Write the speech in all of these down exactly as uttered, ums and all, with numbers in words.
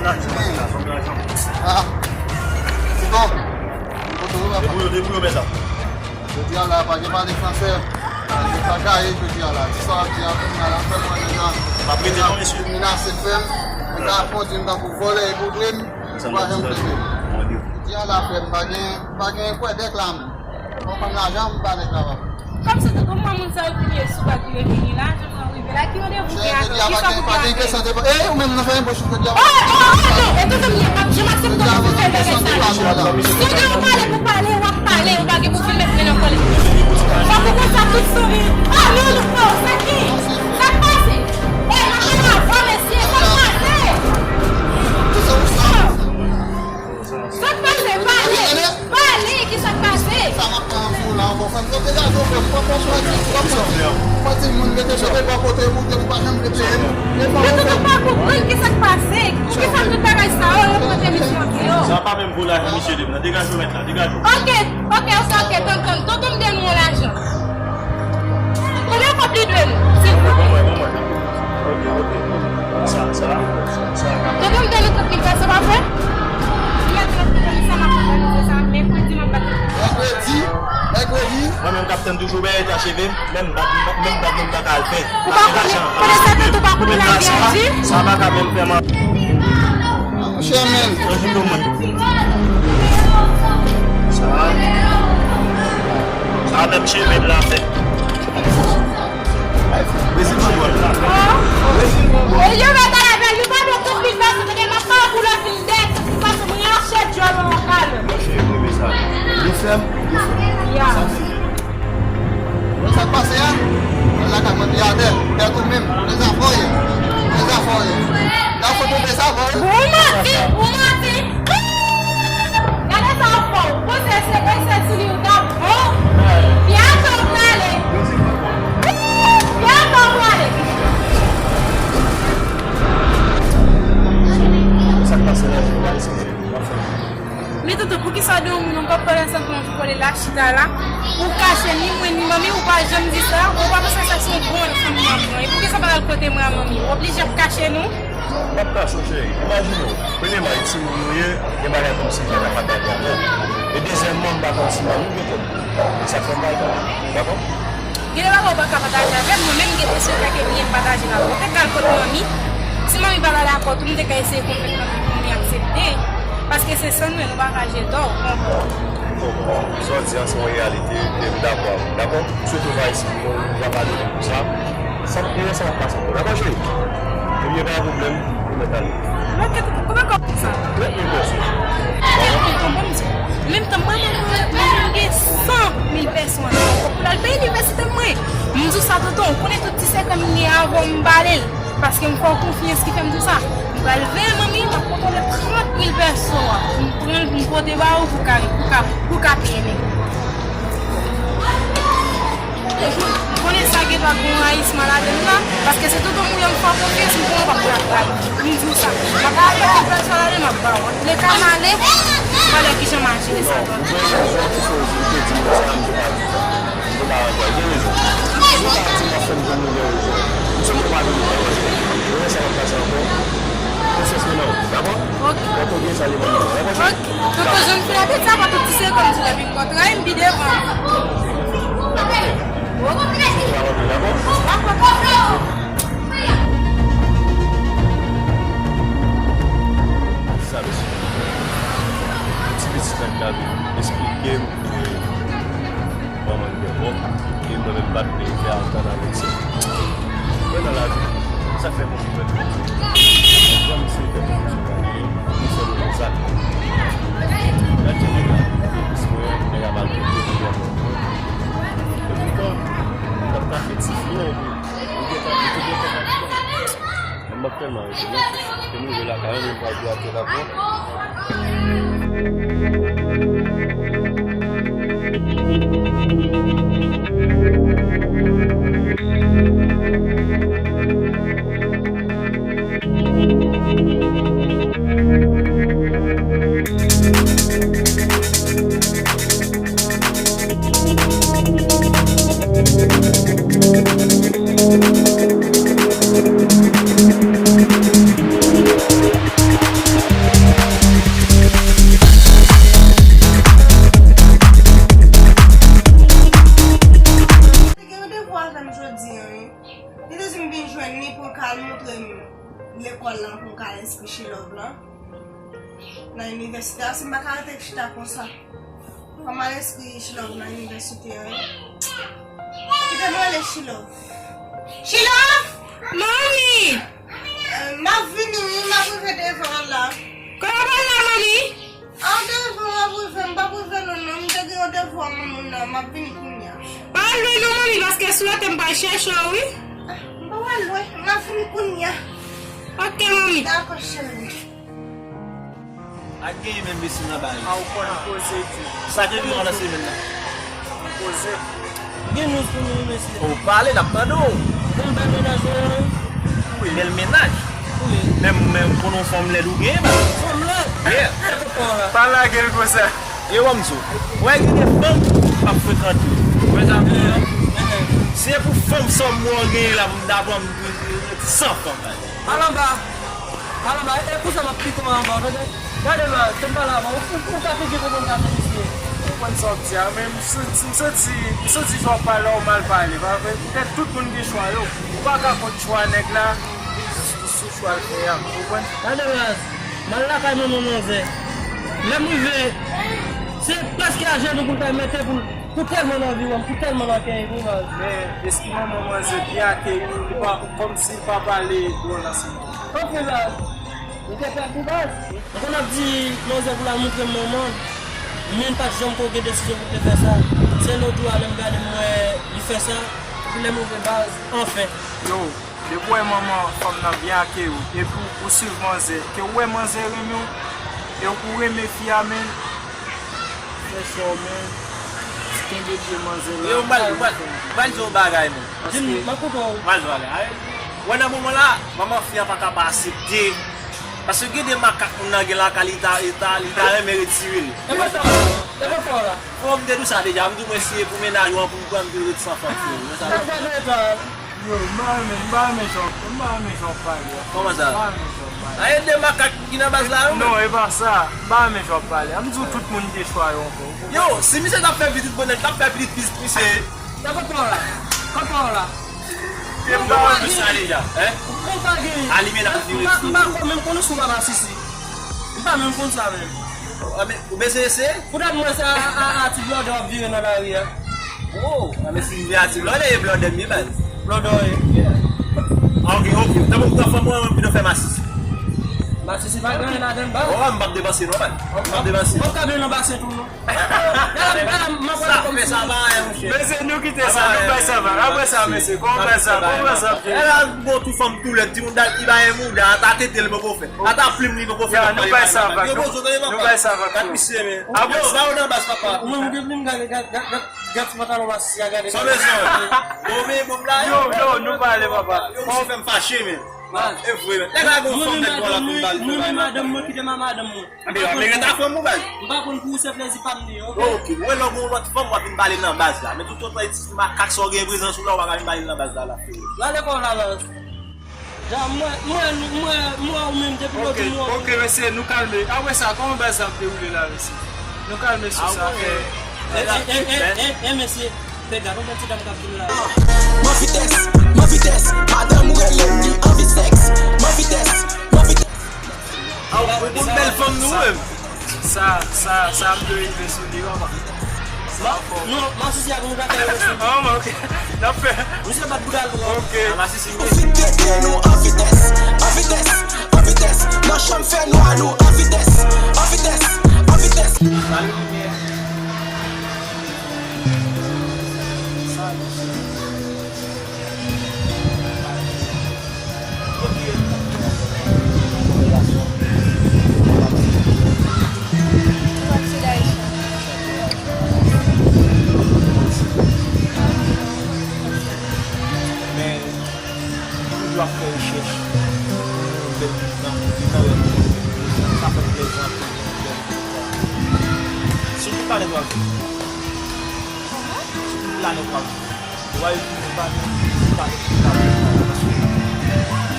Ah, se bon. Debouye w, debouye w, mèt la. Jodi a la, pa gen pale fransè. Yo pa gaye jodi a la. Ti sa w ap di a, kounye a la, fè mwen deja. M ap rete non, mesye. Menase fè m. Mwen ta fon di m tankou vòlè e boudwin. Ou pa janm plede. Jodi a la, frè m, pa gen, pa gen kwè dèk la menm. Ou konn lajan, m pa nèg la, papa. Kòmsi tout moun, moun sa yo ki ye sou bak yo vini la, jodi a rive la, ki randevou gen avè w, ki sa pou fè avè l? Eh, ou menm nan fè enbòch jodi a. Oh, oh, oh, non, e tonton m ye, m ap janm aksepte w pou fè bagay sa la. Si w gen yon pale pou pale, w ap pale, ou pa gen pou fin met men nan kòlèt. Fòk ou konn sa tout souri. Oh, non, non, oh, sa ki? Sa k pase? Eh, m ap pale avè w, mesye, sa k pase? Sa k pase? Pale! Pale! Ki sa k pase? Sa m ap pran sou la ankò, frè m. Degaje w, frè m. Pran pòz ou ak ti kòb sa. Fò ti moun rete chante bò kote pou te ou pa janm rete. Yo tout pa konprann ki sa k pase. Poukisa tout bagay sa yo, yo pote misye antre yo? Sa pa menm vo lajan misye de m nan. Degaje w mèt la, degaje w. Ok, ok, ok, ok, tonton, tonton m de nou lajan. Konbyen kòb li dwe nou, silvouplè? Ban mwen, ban mwen. Ok, ok. Sa, sa, sa, sa. Tonton m te nan trant mil pèso, pa vre? Li mèt trant mil, sa m ap fè nou sa, mèkredi m ap bat. Mèkredi, mèkredi. Mwen menm k ap tann toujou, bèy ta cheve m, menm bag, menm bag, menm bag al fè. Ou pa konnen, konnen sa tonton pa konnen la byen di? Sa pa ka menm fè man. Monchè, men. Sa, sa menm cheve m la fè. Brezil, mwen jwenn la. Brezil, mwen jwenn. E yo mèt al avè l, li pa dwe tout mil pèso, tande m ap pale pou lè fin dèyè tout mil pèso, mwen rache djòl ou an kal. Monchè, mwen renmen sa. Li fè m, li fè m. Ya. Sa k pase a? Mwen lakay mwen, pi atè, tèt ou menm, lè zafè w ye, lè zafè w ye. Nan foto de sa, bon. Ou manti, ou manti. Gade sa w fè w. Ou panse se, se sou li ou t ap bon? Byen atò w prale. Byen atò w prale. Sa k pase la, se pa eksplize. Men tonton, poukisa w di yon moun ou p ap pale ansanm mwen, ou kole la chita la, ou kache ni mwen ni manmi, ou pa janm di sa, ou pa panse sa se yon bon fanmi w ap pran? E poukisa w pa t al kote mwen ak manmi? Ou oblije ap kache nou? M ap kache w, cheri. Imajine w, premyèman, e timoun nou ye, gen bagay kòmsi m pa ka pataje avè w. E dezyèmman, m pa konn si manmi w gen kòb. E sa k fè m pa al kote l. Dakò? Gen de bagay ou pa ka pataje avè m, mwen menm m gen de sekrè ke m ye m pataje l avè w. Ou te ka al kot manmi. Si manmi pa ta dakò tou, m te ka eseye konvenk manmi pou manmi aksepte. Paske se san nou ye, nou pa ka jete w. Bon, bon, sa w di a se yon reyalite, e m dakò avè w, dakò? M swete w va eseye, nou va padone pou sa. Sa, gen sa w ap pase ankò, dakò, cheri? Ebyen, pa gen pwoblèm, ou mèt ale. Lòkèt, kòman kòb sa? Trant mil pèso. Menm tan manman mwen, manman m gen san mil pèso anndan ankò pou l al peye inivèsite mwen. M di w sa, tonton, ou konnen tout ti sekrè m gen avè w, m pale l. Paske m fè w konfyans ki fè m di w sa. M pral veye manmi, m ap kontwole trant mil pèso a. M pran l, m pote ba ou pou ka, pou ka, pou ka peye nèg. Ou konnen sa gen dwa gen yon rayisman ladan l la, paske se tonton m ou ye m fè w konfyans, m konnen w p ap pran rayi. M di w sa. M ap al fè kèk bagay sa ladan, m ap ba w. Antouleka, m ale, m ale kijan m a jere sa. Non, ou gen rezon, ou te di m sa, m te pa di sa. M te pa antre, gen rezon. Ou pa di m ap fè m jwenn nouvo rezon. M sot ou pa vin pran. Ou wè sa k ap pase ankò. Konfyans mwen nan ou, dakò? Ok. Mwen tou gen sa li ban mwen, dakò, cheri? Ok. Tonton John fè apèl sa pa tout ti se kòm si l ap vin kontre m pi devan. Sa, mesye. Ti pitit la ki ta vin esplike m ke manman l gen wòk, e mwen menm m pa t vle fè antant avèk sa. Mwen nan lavi, sa fè konfyans mwen. Janm se fè konfyans mwen pa genyen, li fè mwen konsa. Gad jan nèg la, plis mwen, nèg la pa vle kote mwen. E poutan, m t ap kache ti fi an, epi li gentan, li te gentan. M ap tèlman rete byen. Ke nou rive lakay, nou pral di atè la bon. Richie Love lan nan inivèsite a, si m pa ka rete chita konsa. Fò m al enskri Richie Love nan inivèsite a, wi. Kite m rele Richie Love. Richie Love! Manmi! Eh, m ap vini, wi, m ap rive devan an la. Kòman w pral la, manmi? An devan w ap rive, m p ap rive lwen non, m te gen randevou ak moun nan, m ap vini kounye a. Pa al lwen non, manmi, paske si w rete m pral chèche w, wi. Ah, m pa pral lwen, m ap vini kounye a. Ok, manmi. Dakò, cheri. Ak genyen menm mesye nan bay. A ou konn koze di. Sa gen nou nan semèn nan. Koze. Gen news pou nou, mesye. Ou pale, n ap tande w. Bon, bèl mennaj ou ye, wi. Wi. Bèl mennaj. Wi. Men, men, konnen yon fanm lèd ou gen, ba. Fanm lèd? Yeah. Pale ak el konsa. E wè m di w. Wè, gen de fanm m ap frekante. Wè sa m di w. Se pou fanm sa m wè w genyen la, m dabò m san fanm la. Al anba. Al anba. E konsa m ap pike w anba, w tande? Gade la, se m pale avan. Ou, ou, ou ka pike pou moun ka fè misye. Ou konprann sa w ap di a, men m santi, m santi, m santi jan w ap pale a, w mal pale, pa vre? Poutèt tout moun gen chwa yo. Ou pa ka kont chwa nèg la, sou, sou chwa l fè a, ou konprann? Gade la, m al lakay manman manzè. Lè m rive, se prèske ajenou pou l ta mete pou l, pou tèlman l anvi wè m, pou tèlman l akeyi m, baz. Men, eski manman manzè byen akeyi w, li pa, kòmsi li pa pale dwòl ansanm? Anfen, baz, li te pèdi, baz. M konn ap di manzè pou l al montre m manman l, men l pa t janm ko gen desizyon pou l te fè sa. Se lòt jou a, lè m gade m wè li fè sa, pou lè move, baz, anfen. Yo, depi w wè manman fanm nan byen akeyi w, epi w, ou swiv manzè, ke w wè manzè renmen w, e ou renmen fi a, men, frè chè w, men, kenbe pye manzè la. Yo, m pral, m pral, m pral di yon bagay, men. Paske m ap koute w. M pral di w bagay. Wè nan moman la, manman fi a pa ka pa aksepte. Paske gen de makak moun nan gen lakay li ta, li ta, li ta renmen retire l. E pa sa, e pa sa w la. Fò m te di w sa deja, m di w mwen se pou mennaj ou an pou m pran m te ret san fanm, frè. Sa gade ta. Yo, m pa renmen, m pa renmen jan, m pa renmen jan w pale a. Kòman sa? M pa renmen jan w pale. A, e de makak ki nan baz la, yo. Non, e pa sa. M pa renmen jan w pale a. M di w tout moun gen chwa yo ankò. Yo, si misye t ap fè pitit bonè, l t ap fè pitit plis, misye. Sa pa w la. Sa pa w la. Yo, m pa renmen sa deja, hein? Ou pa gen. Alime la, m pa, m pa menm konn ou sou Masisi. M pa menm konn sa menm. Ou bezwen eseye? Poutèt mwen se a, a, a ti blòdè w ap vire nan lari a. Oh, a men si m vire a ti blòdè, e blòdè m ye, baz. Blòdè w ye. Ok, ok. Tanpri, ou pran fanm mwen, mwen vin fè masisi. Masisi pa gen anyen ladan l, baz. Oh, m p ap depanse non, baz. M p ap depanse. Ou p ap ka vin nan basen tou non. Gade, gade, m ap pale kòmsi. Sa fè sa pa anyen, monchè. Mesye, nou kite sa, nou bay sa va. Apre sa, mesye, kòman bay sa, kòman bay sa ap ye? E la, bon, tou fanm tou lèd, timoun dal ki bay mouda, ata tete l poko fè. Ata plim li poko fè. Ya, nou bay sa va. Nou bay sa va. Gad misye, men. Apre sa, ou nan baz, papa. Ou menm ou gen plim, gade, gade, gade, gade ti pantalon masisi a, gade. Sa bezwen. Bon, men, bon, la, yo, yo, nou pale, papa. Yo, misye fè m fache, men. E vre, men. Nèg la gon fanm nèt bò la fin bal. Mwen, men madanm mwen, kite m a madanm mwen. Anben, anben, rete ak fanm ou, baz. M pa konn pou ou, se plezi pa m li, ok? Ok, ou wè lè w gon lòt fanm, w ap vin pale l nan baz la. Men toutotan e ti makak sa w gen prezans ou la, w pa ka vin pale l nan baz la, la. Gade kò w la, baz. Ja, mwen, mwen, mwen, mwen, ou menm, depi lòt jou, mwen. Ok, mesye, nou kalme. Apre sa, kòman baz la ap dewoule la, mesye? Nou kalme sou sa. E, e, e, e, e, mesye, fè gade, yon ti dam k ap vin la. Mwen vitès, mwen vitès, madanm ou rele m, li anvi sèks. Mwen vitès, mwen vitès. Aw, ou konn bèl fanm nou menm. Sa, sa, sa ap dwe rive sou li, papa. Non, masisi a pou nou ka fè yo sou. Ah, ok. N ap fè. Misye bat bouda l pou. Ok. Masisi. Ou fin tete nou an vitès, an vitès, an vitès. Nan chanm fè nwa nou an vitès, an vitès, an vitès. Salut. Men, toujou ap fè rechèch pou yon bèl pitit nan, pitit nan lòt moun. Sa fè m plèzi anpil pou yon bèl pitit. Sou ki planèt w ap viv? Sou ki planèt w ap viv? Ou pa vin pa gen, pa gen, pa gen, paske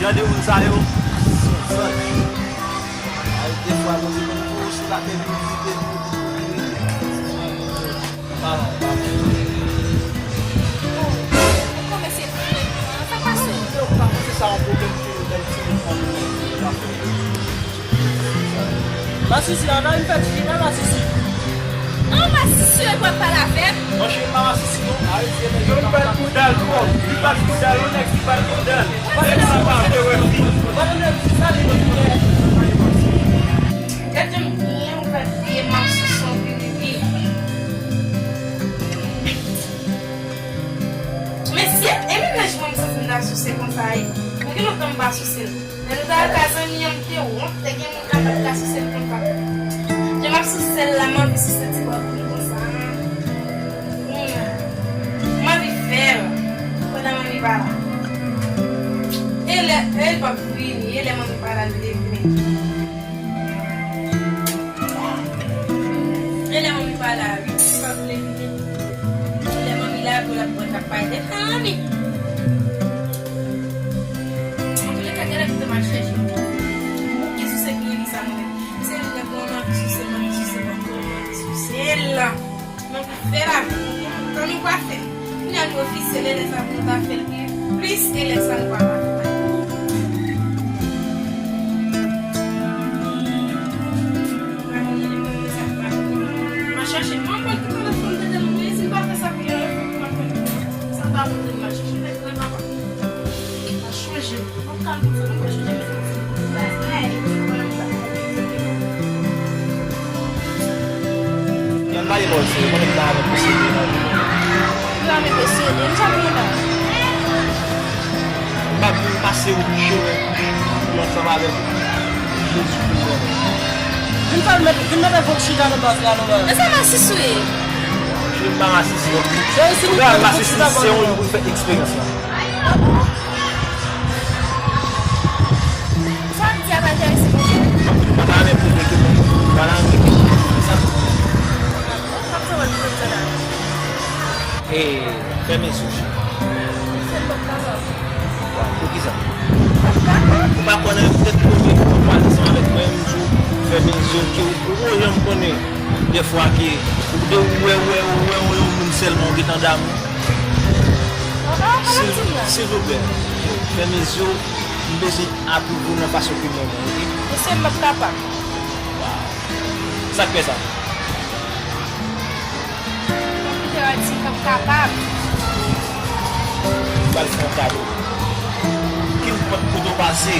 jan de moun sa yo, se yon zanj. Ay, defwa, Bondye konn pou ou sou latè vizite nou. Pa, pa. Ou kòmanse fè sa k pase? Yo, pa panse sa yon pwoblèm ke yon bèl timoun pran pou l fè. Masisi, ann al fè ti jina masisi. An masisi, yo pral pale avè m. Mwen cheri pa masisi non. Ayisyen nèg yo bat koudal twòp. Li bat koudal, yon nèg ki bat koudal. Nèg sa pa vle wè fi. Gade yon nèg ki sale nan koulè. Gade yon byen ou pral peye masisi yon vye. Mesye, e menm lè jwenn m santi m ta souse konsa wi. Mwen gen lontan m pa souse l. Lè nou t al ka zanmi an, m te wont, te gen moun k ap ka souse l konsa. Jan m ap souse l la, m anvi souse ti bòb li konsa. Hmm. M anvi fè l pandan manmi pa la. E lè, e l p ap vini, e lè manmi pa la, l vle vini. E lè manmi pa la, wi, li pa vle vini. E lè manmi la, pou l ap pran kap pale de fanmi. Antouleka, gade kote m al chèche. Ki souse ki li sa mwen menm. Se li nèg mwen anvi souse, m anvi souse, m anvi souse l. Mwen pou fè lavi nou, tan nou pa fè. Kounye a nou ofisyèl, e lè sa pou nou ta fè l pi plis, e lè sa nou pa pa fè. Mwen chèche, mwen konn ki telefòn de tel mwen, si m pa fè sa pou yon lòt moun, mwen konn sa pa pou mwen chèche nèg la papa. Mwen chanje. Yon bagay bò se, konnen m ta avèk mesye de nan vi. Ou la men mesye de, m sa pou mwen la. M pa pou pase ou chemen pou ansanm avèk ou. Jezi pou mwen. Vin fè l met, vin mete fòk chita nan baz la non baz. E sa masisi w ye? Jezi pa masisi non. Se yon masisi, se yon moun pou fè eksperyans la. Sa w ap di a pa enterese mwen. Mwen pa renmen pwouve ke mwen pa la renmen sa. Sa w ap di a pa enterese mwen. E, fèmen sou chita. Se l p ap kapab. Poukisa? Ou pa konnen, petèt premye fwa w kwaze ansanm avèk mwen, yon jou, fèmen zye w, ke ou, ou janm konnen dèfwa ke ou de ou wè, ou wè, ou wè, ou wè yon moun sèlman, ou gentan damou. Silvouplè, fèmen zye w, m bezwen apwouve w nan fason ke mwen menm, oke? Mesye, m p ap kapab. Sa k fè sa? Mwen kite w al di m p ap kapab. M pral fè w yon kado. Kenpòt kote w pase,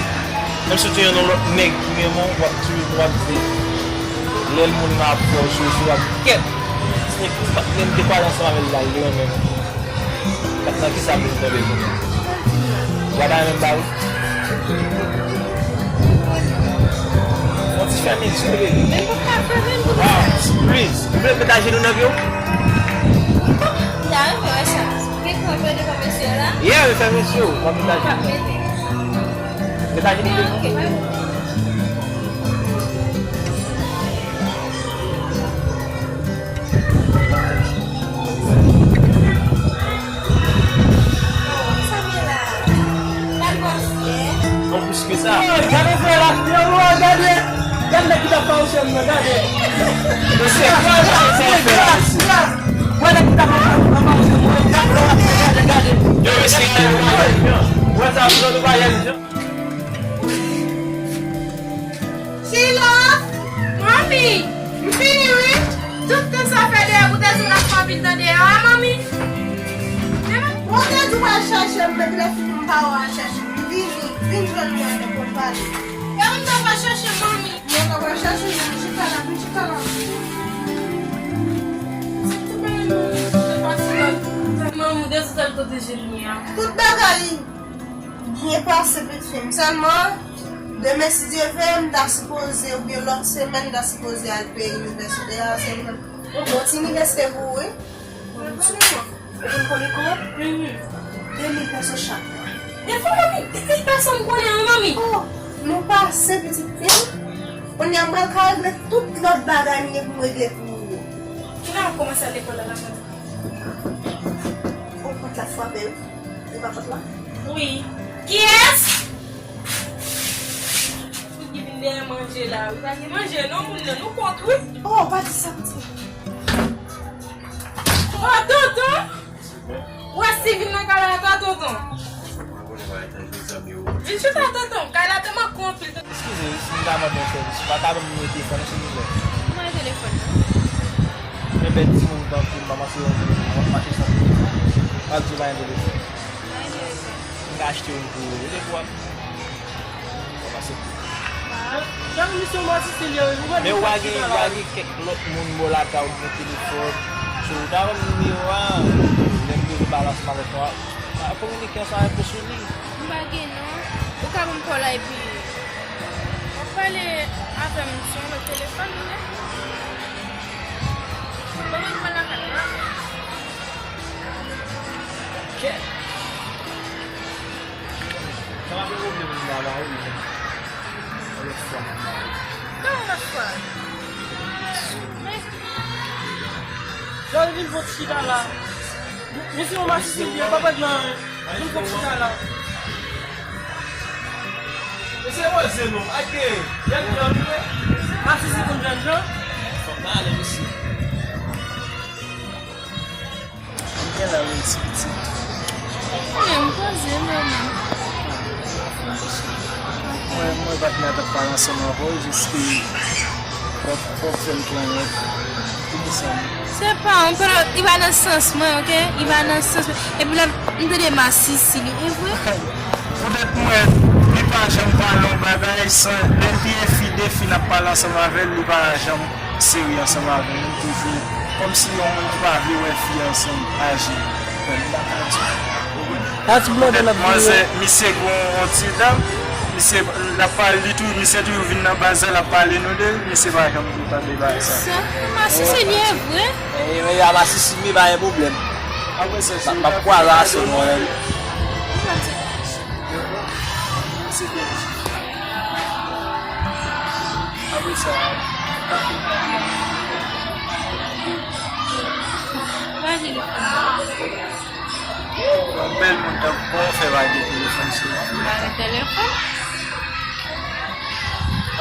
menm si w te yon lòt nèg ki renmen w, w ap toujou, w ap di, lè l moun nan ap fè w sou, sou, w ap kèt. Se nèg ki pa t menm te pale ansanm avè l la, li renmen w. Gad nan kisa moun tonbe kounye a. Gad a menm ba wi. Yon ti fèmen zye, bebe. Men pou ka fèmen pou sa. Please. Ou vle met ajenou nan pye w? Ya, mwen fè wè sa. Gen kran pè devan mesye la? Yeah, men fèmen zye w. Mwen met ajenou. Met ajenou devan. Ok, mwen. Non, plis ke sa. Gade frè la, yo, yo, gade. Gade nèg ki t ap fawouche m nan, gade. Mesye, gras, gras. Wè nèg ki t ap fawouche m nan, gade, gade, gade. Yo, mesye, gade. Wè sa, nou pa yè, mesye. Sheila! Manmi! M fini wi! Tout tan sa fè dèyè pou te sou la fè anpil tan dèyè a, manmi! Ou te di w al chache m, men lè fini m pa wè w al chache m. Vini, vin jwenn mwen, nou konn pale. E ou t ap al chache m, manmi? Mwen t ap al chache w, vin chita la, vin chita la. Se tout bagay manmi, se pati la. Manmi, ou te sou sèl kote je li a. Tout bagay byen pase, pitit fi m. Sèlman, demen, si Dye vle, m ta sipoze, oubyen lòt semèn, m ta sipoze al peye inivèsite a. Se yon bon ti inivèsite pou ou, wi. Ou konn konnen kòb? De mil pèso chak mwa. De fwa, manmi, de mil pèso m konnen an, manmi. Oh, nou pase, pitit fi m. Kounye a, m pral ka regle tout lòt bagay m gen pou m regle pou ou yo. Kilè w ap kòmanse al lekòl la, la, manmi? Oh, pòt la frape, wi. Se pa pòt la? Wi. Kiyès? Moun ki vin dèyè manje la, wi. Pa gen manje, non, moun nan, nou kont, wi. Oh, pa di sa, pitit. Oh, tonton! Ou wè si vin nan kay la, tonton? Vin chita, tonton. Kay la tèlman Eskize wi, si m ta mande yon sèvis, ou pa ka ban m nimewo telefòn ou, silvouplè? Mwen telefòn nan. Men bèt timoun tankou m, pa mache yon moun, w ap mache san telefòn. W ap di w pa gen telefòn. M ka achte youn pou ou, ou te pou w ap, w ap aksepte. Men ou pa gen, ou pa gen kèk lòt moun bò lakay ou ki gen telefòn? So, ou ta ban m nimewo a, lè m bezwen pale ansanm avèk nou, m a kominike ansanm avèk ou sou li. M pa gen non. Ou ka ban m kò la epi w ap pale avè m sou yon lòt telefòn, wi. Ban mwen kò la, kat la. Kèt. Sa pa gen pwoblèm, m pa ba ou, men yon lòt fwa m ap ba ou. Kòman lòt fwa? Men, Jan vin fon ti chita la. Misye yon masisi li ye, pa prèt nan anyen. Vin fon ti chita la. Mesye poze non, ak jènjan vre. Masisi konn jènjan. Fò m ale, mesye. M gen la reyisi pitit. Mwen, m poze mwen menm. Mwen, mwen pa t nan tap pale ansanm avè w, jis ke fòk, fòk fè m klanyèt. Poukisa? Se pa, m pa, li pa nan sans mwen, oke? Li pa nan sans mwen. Epi lè m tande masisi, li, e vre? Poutèt mwen, li pa janm pale yon bagay san, lè l te enfi, defi n ap pale ansanm avè l, li pa janm serye ansanm avè m, li toujou kòmsi yon moun ki pa vle wè fi ansanm aji. Sa ti blòdè n ap vini yo. Misye gon yon ti dam, misye n ap pale li tou, misye toujou vin nan baz la, l ap pale nou de li, misye pa janm tou tande bagay sa. Sa, masisi li ye vre? E, e, a masisi li pa gen pwoblèm. Apre sa, m ap kwaze ase mwen. Misye byen. Apre sa, yon bèl moun tankou w fè pa gen telefòn sou ou. Pa gen telefòn?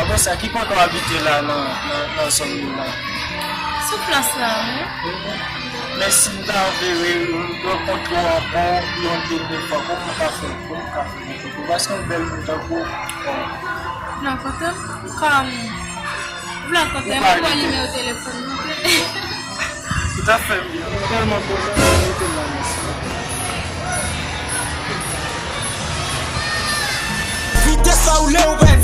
Apre sa, ki kote w abite la nan, nan, nan zòn nou la? Sou plas la, wi. Men si m ta vle rankontre w ankò yon dènye fwa, kòman m ka fè? Kòman m ka fè? Ou pa se yon bèl moun tankou w. Ou vle rankontre m? Kòman? Ou vle rankontre m? Ou pa mwen gen nimewo telefòn mwen. Ou ta fè m byen. M tèlman kontan, m mete m nan mès. Vitès la woule, ou pèdi.